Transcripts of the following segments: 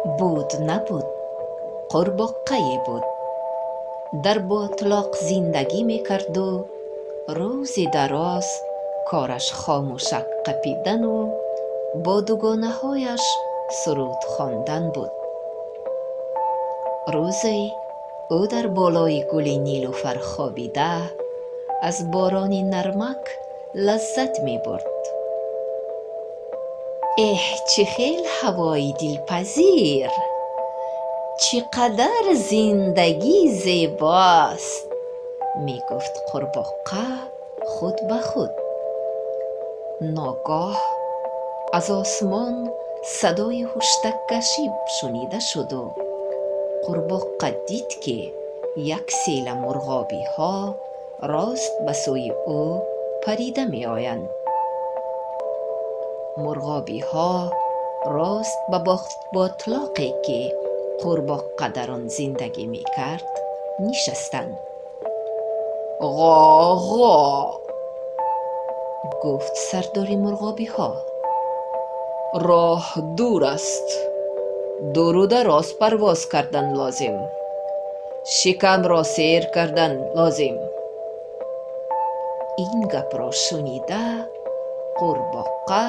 Буд набуд, қурбоққае буд. Дар ботлоқ зиндагӣ мекарду рӯзи дароз кораш хомӯшак қапидану бо дугонаҳояш суруд хондан буд. Рӯзе ӯ дар болои гули нилуфар хобида, аз борони нармак лаззат мебурд. Эҳ, чӣ хел ҳавои дилпазир! Чӣ қадар зиндагӣ зебост! Мегуфт қурбоққа худ ба худ. Ногоҳ аз осмон садои ҳуштаккашӣ шунида шуду қурбоққа дид, ки як села мурғобиҳо рост ба сӯи ӯ парида меоянд. Мурғобиҳо рост ба ботлоқе, ки қурбоққа дар он зиндагӣ мекард, нишастанд. «Ғо-ғо!» гуфт сардори мурғобиҳо. «Роҳ дур аст. Дуру дароз парвоз кардан лозим. Шикамро сер кардан лозим.» Ин гапро шунида, қурбоққа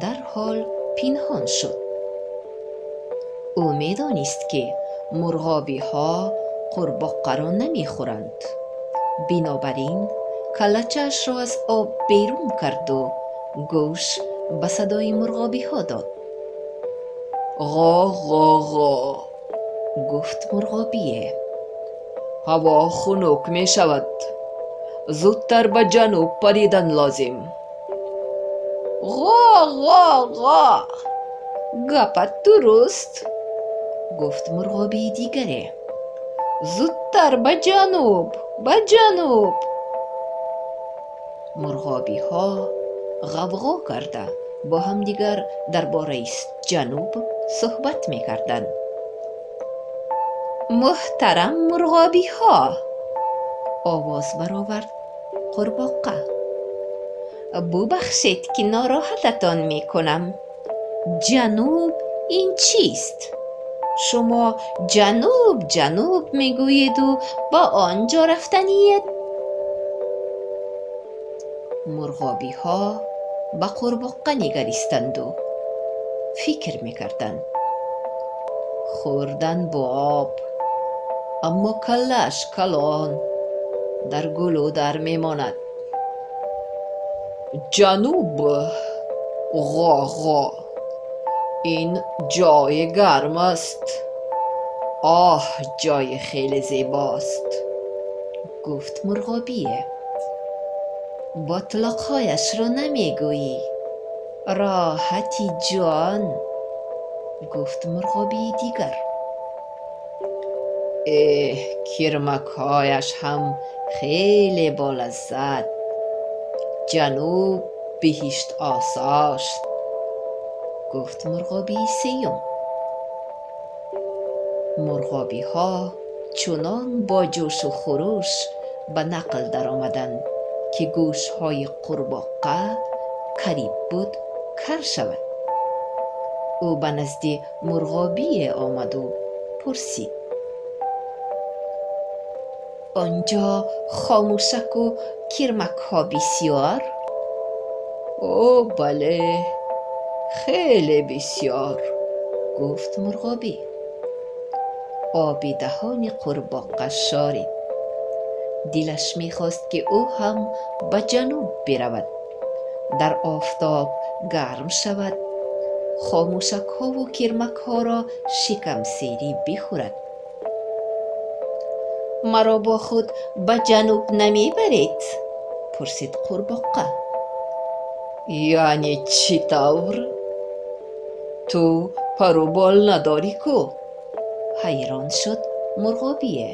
дарҳол пинҳон шуд. Ӯ медонист, ки мурғобиҳо қурбоққаро намехӯранд. Бинобар ин каллачаашро аз об берун карду гӯш ба садои мурғобиҳо дод. «Ғо-ғо-ғо!» гуфт мурғобие. «Ҳаво хунук мешавад. Зудтар ба ҷануб паридан лозим.» «Ғо-ғо-ғо! Гапат дуруст!» гуфт мурғобии дигаре. «Зудтар ба ҷануб, ба ҷануб!» Мурғобиҳо ғавғо карда бо ҳамдигар дар бораи ҷануб суҳбат мекарданд. «Муҳтарам мурғобиҳо!» овоз баровард қурбоққа. «Бубахшед, ки нороҳататон мекунам. Ҷануб ин чист? Шумо ҷануб, ҷануб мегӯеду ба он ҷо рафтаниед?» Мурғобиҳо ба қурбоққа нигаристанду фикр мекарданд. Хӯрдан бо об, аммо каллааш калон, дар гулӯ дар мемонад. «Ҷануб, ғо-ғо, ин ҷои гарм аст. Оҳ, ҷои хеле зебост!» гуфт мурғобие. «Ботлоқҳояшро намегӯӣ. Роҳати ҷон!» гуфт мурғобии дигар. «Эҳ, кирмакҳояш ҳам хеле болаззат. Ҷануб биҳиштосост!» гуфт мурғобии сеюм. Мурғобиҳо чунон бо ҷӯшу хурӯш ба нақл даромаданд, ки гӯшҳои қурбоққа қариб буд кар шавад. Ӯ ба назди мурғобие омаду пурсид: «Он ҷо хомӯшаку кирмакҳо бисёр?» «О, бале, хеле бисёр!» гуфт мурғобӣ. Оби даҳони қурбоққа шорид. Дилаш мехост, ки ӯ ҳам ба ҷануб биравад, дар офтоб гарм шавад, хомӯшакҳову кирмакҳоро шикамсерӣ бихӯрад. «Маро бо худ ба ҷануб намебаред?» пурсид қурбоққа. «Яъне чӣ тавр? Ту пару бол надорӣ ку?» ҳайрон шуд мурғобие.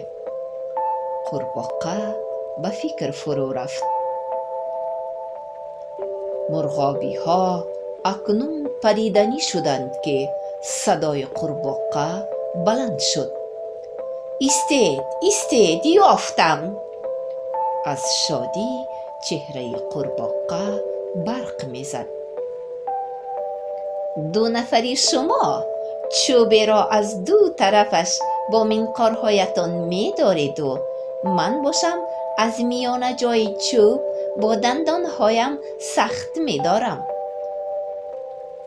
Қурбоққа ба фикр фурӯ рафт. Мурғобиҳо акнун париданӣ шуданд, ки садои қурбоққа баланд шуд: «Истед, истед, ёфтам!» Аз шодӣ чеҳраи қурбоққа барқ мезад. Ду нафари шумо Чӯберо аз ду тарафаш бо минқорҳоятон медореду ман бошам аз миёна ҷои чӯб бо дандонҳоям сахт медорам.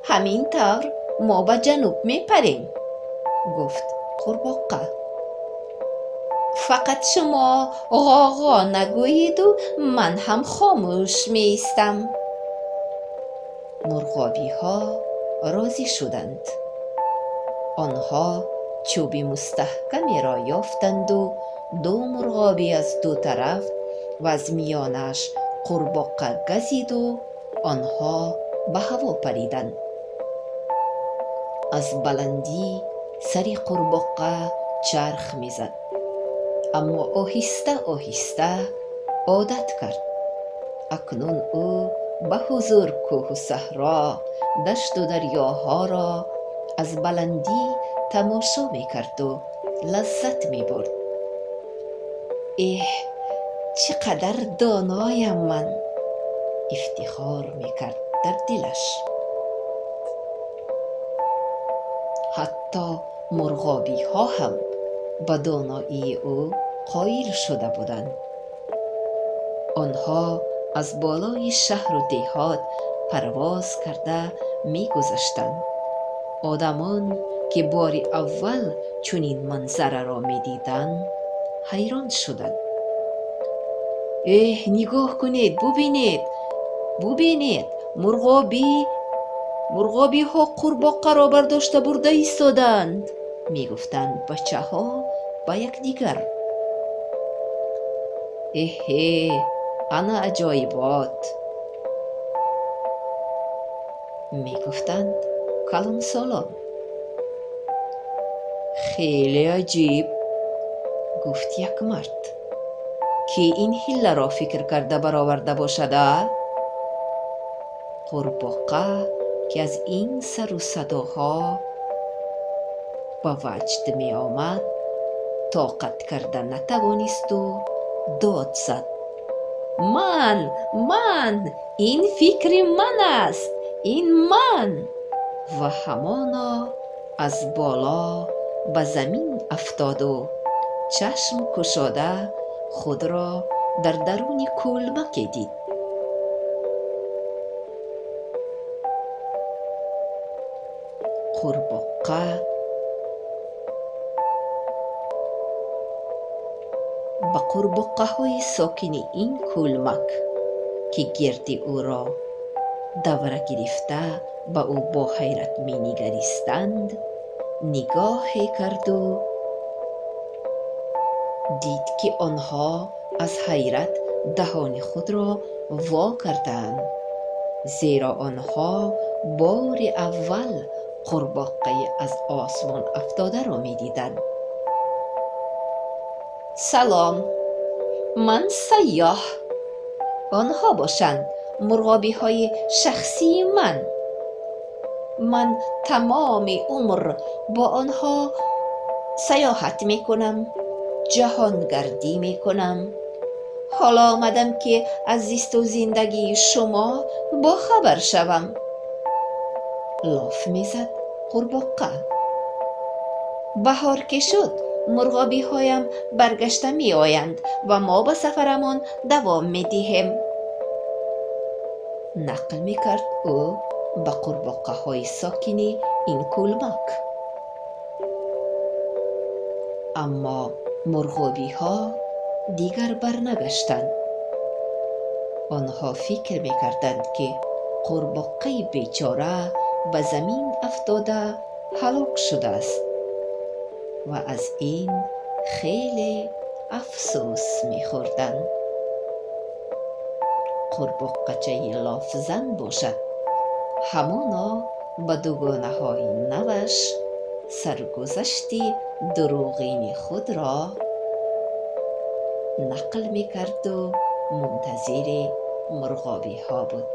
Ҳамин тавр мо ба ҷануб мепарем, гуфт қурбоқа. Фақат шумо ғоғо нагӯеду ман ҳам хомӯш меистам. Мурғобиҳо розӣ шуданд. Онҳо чӯби мустаҳкамеро ёфтанду ду мурғобӣ аз ду тараф ва аз миёнааш қурбоқа газиду онҳо ба ҳаво париданд. Аз баландӣ сари қурбоқа чарх мезад, аммо оҳиста оҳиста одат кард. Акнун ӯ ба ҳузур кӯҳу саҳро, дашту дарёҳоро аз баландӣ тамошо мекарду лаззат мебурд. Эҳ, чӣ қадар доноям ман! Ифтихор мекард дар дилаш. Ҳатто мурғобиҳо ҳам ба доноии ӯ қоил шуда буданд. Онҳо аз болои шаҳру деҳот парвоз карда мегузаштанд. Одамон, ки бори аввал чунин манзараро медиданд, ҳайрон шуданд. Эҳ, нигоҳ кунед, бубинед, бубинед, мурғобиҳо қурбоқаро бардошта бурда истоданд, мегуфтанд бачаҳо ба якдигар. Эҳе, ана аҷоибот, мегуфтанд калонсолон. Хеле аҷиб, гуфт як мард. Ки ин ҳилларо фикр карда бароварда бошад, а? Қурбоқа, ки аз ин сару садоҳо ба ваҷд меомад, тоқат карда натавонисту дод зад: Ман, ман, ин фикри ман аст, ин ман! Ва ҳамоно аз боло ба замин афтоду чашм кушода худро дар даруни кӯлмаке дид. Қурбоқа ба қурбоқаҳои сокини ин кӯлмак, ки гирди ӯро давра гирифта ба ӯ бо ҳайрат менигаристанд, нигоҳе карду дид, ки онҳо аз ҳайрат даҳони худро во кардаанд, зеро онҳо бори аввал қурбоқаи аз осмон афтодаро медиданд. Салом, ман сайёҳ. Онҳо бошанд мурғобиҳои шахсии ман. Ман тамоми умр бо онҳо саёҳат мекунам, ҷаҳонгардӣ мекунам. Ҳоло омадам, ки аз зисту зиндагии шумо бохабар шавам. Лоф мезад қурбоқа. Баҳор ки шуд, мурғобиҳоям баргашта меоянд ва мо ба сафарамон давом медиҳем. Нақл мекард ӯ ба қурбоқаҳои сокини ин кӯлмак. Аммо мурғобиҳо дигар барнагаштанд. Онҳо фикр мекарданд, ки қурбоқаи бечора ба замин афтода ҳалок шудааст ва аз ин хеле афсӯс мехӯрданд. Қурбоқачаи лофзан бошад, ҳамоно ба дугонаҳои наваш саргузашти дурӯғини худро нақл мекарду мунтазири мурғобиҳо буд.